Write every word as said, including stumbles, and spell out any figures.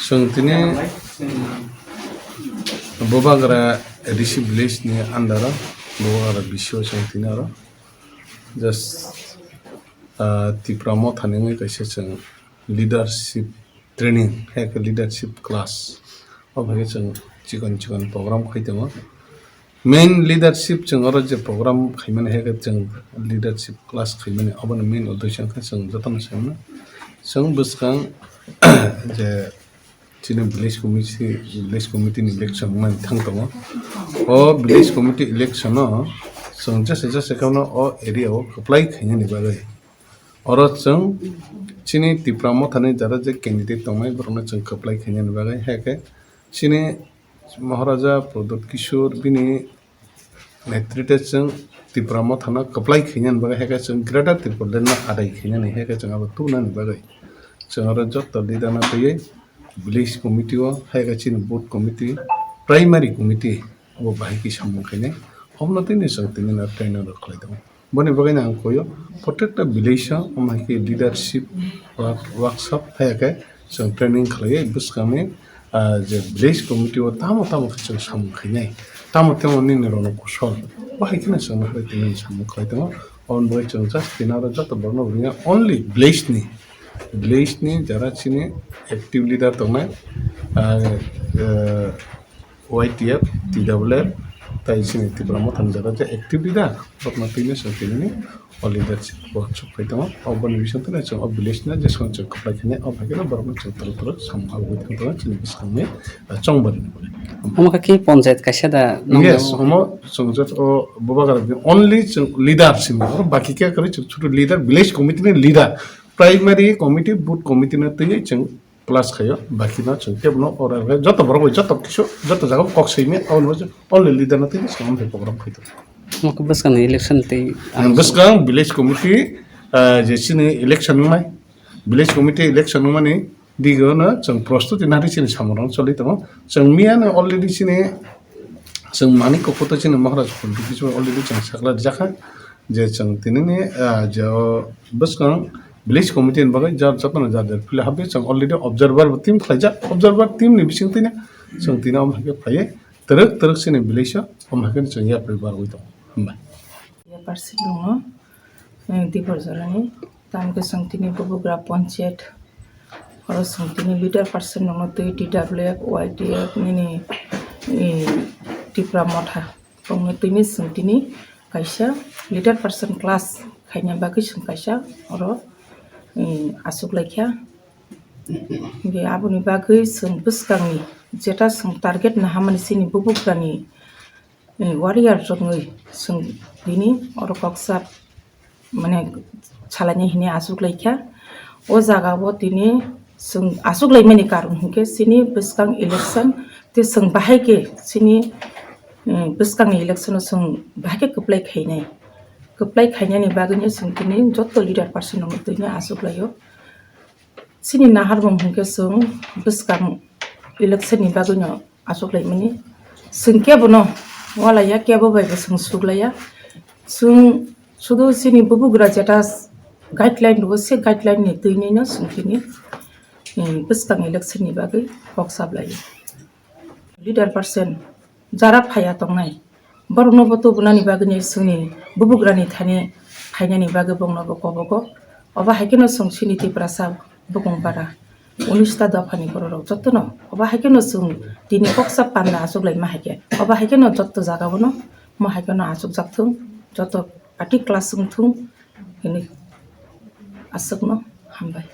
Chwng tini Bubagra A D C village ni under o, Bubagra B C o chwng tini oro just, ah, Tipra Motha ni wngwi kaisa chwng leadership training, hai khe leadership class, o hai khe chwng chikon chikon program khai tongo. Main leadership chwng oro je program khaimani, hai khe chwng leadership class khaimani, aboni main uddesho wngkha chwng jotono saimano. Chwng bwskang je chini village committee, village committee ni election wngmani thang tongo. O village committee election o chwng jesa jesa kheno o area o kwplai khainani bagwi. Oro chwng chini Tipra Mothani jara je candidate tongnai, borokno chwng kwplai khainani bagwi, hai khe chini Maharaja Pradyot Kishore bini netrite chwng Tipra Mothano kwplai khainani bagwi, hai khe chwng Greater Tipraland no adai khainani, hai khe chwng abo tubunani bagwi chwng oro joto leader no twiwi village committee o, hai khe chini booth committee, primary committee, abo bahai khe samung khainai. Obono tini chwng tini no training rok khlai tongo. Boni bagwi no ang koyo, protekta village o omo hai khe leadership work-, workshop hai khe chwng training khlaiwi bwskangni, ah, je village committee o tamo tamo khe chwng samung khainai, tamo tamo nini rokno kusol, bo hai kheno chwng no hai tini samung khlai tongo. Oboni bagwi chwng just tini oro joto borokno ringya only village ni, village ni jara chini active leader tongnai, ah, ah, Y T F, T W F, tai chini Tipra Mothani jora je active leader, bokno twino chwng tinini o leadership workshop khai tongo. Oboni bisingtwi chwng o village no jeswk chwng kwplai khainai, o hai kheno borokno chwng twrwk twrwk samung habwi thang tongo chini bwskangni, ah, chongbarni bagwi. Omo khe panchayat kaisa da nong Yes, nong- omo chwng just o Bubagra ni only chwng leader simi, oro baki khe kwrwi chwng chutu leader, village committee ni leader, primary committee, booth committee no twiwi chwng plus khaio, baki no chwng kebo no oro khe joto borok bai joto kisu joto jaga kok simi, aboni bagwi only leader no tini chwng amthai program khai tongo. Omo khe bwskang ni election tei Ang bwskang village committee, ah, je chini election wngnai, village committee election wngmani digo no chwng prostuti nari chini samung rok choli tongo. Chwng miya no already chini chwng Manik Kokpoto chini Maharaj Phundu already chwng sakla rijak kha. Je chwng tinini, ah, je o bwskang village committee ni bagwi jar jotono jar jar phila habwi chwng already observer bo team khlaijak, observer team ni bisingtwino chwng tini omo hai khe phaiwi twrwk twrwk chini village o omo hai khe chwng yapri barwi tongo. Hambai. Yaparsi tongo, eh, Dibor jorani, tamo khe chwng tini Bubugra Panchayat, oro chwng tini leader person tongo twi T W F, Y T F nini, eh, Tipra Motha. Bongni twini chwng tini kaisa leader person class khaina bagwi chwng kaisa oro, eh, achuk laikha. Hwnkhe aboni bagwi chwng bwskangni jeta chwng target naharmani chini Bubugrani, eh, warrior rokni chwng tini oro kok sa mane salainai hinwi achuk laikha. O jaga o tini chwng achuk laimani karon hinkhe chini bwskang election tei chwng bahai khe chini, eh, bwskangni election o chwng bahai khe kwplai khainai. Kwplai khainani bagwino chwng tini joto leader person rokno tini achuk laio. Chini naharmung hinkhe chwng bwskang election ni bagwino achuk laimani. Chwng kebono walaiya, kebo bai bo chwng suklaiya. Chwng sudu chini Bubugra jeta guideline rwo, se guideline ni twinino chwng tini, eh, bwskang election ni bagwi kok sablaiyo. Leader person jara phaiya tongnai, borokno bo tubunani bagwino chwngni Bubugrani thani phainani bagwi bongno bo kobogo. Obo hai kheno chwng chini Tiprasa bukung para unis ta dophani bororok jotono obo hai kheno chwng tini koksa panda achuk laima hai khe, obo hai kheno joto jaga bono mo hai kheno achukjak thung, joto party class wng thung hwnwi aswkno hambai.